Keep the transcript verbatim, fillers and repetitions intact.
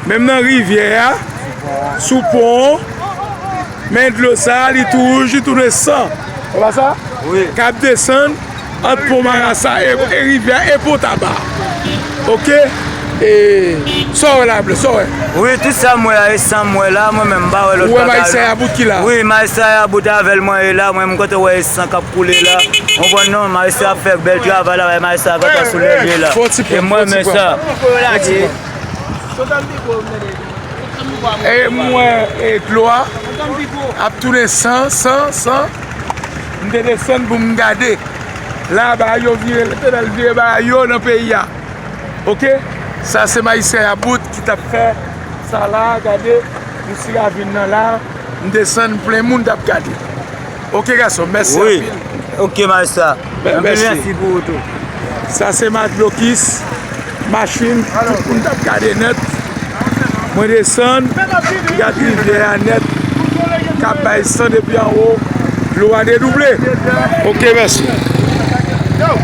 Menm nan rivyè a, sou pon, men dlo sa, li tou wouj, li tounen san. Se pa sa? Wi. K ap desann ant pon Marasa e, e rivyè e pon Taba. Oke? E sa w wè la, Blan, sa w wè? Wi, tout sa m wè a, e san m wè la, mwen menm, m pa wè lòt bagay la. Ou wè majistra Yabout ki la? Wi, majistra Yabout avè l mwen ye la, mwen menm, kote w wè e san k ap koule la. Ou konprann non, majistra ap fè bèl travay la, majistra kontan sou lè l ye la. Fò ti pwen, e mwen fò ti men pwen. Sa. Fò ti pwen. E mwen, e dlo a ap tounen san, san, san. M te desann pou m gade. La, bagay yo vire, letènèl vire bagay yo nan peyi a. Oke? Sa se majistra Yabout ki t ap fè sa la, gade, nou si ravin nan la, m desann plen moun t ap gade. Oke, gason, mèsi anpil. Wi. Oke, majistra. Mè-, anpil mèsi. Mèsi pou ou tou. Sa se Madlokis, machin, tout moun t ap gade nèt. Mwen desann, gad rivyè a nèt, k ap bay san depi anwo, dlo a dedouble. Oke, mèsi.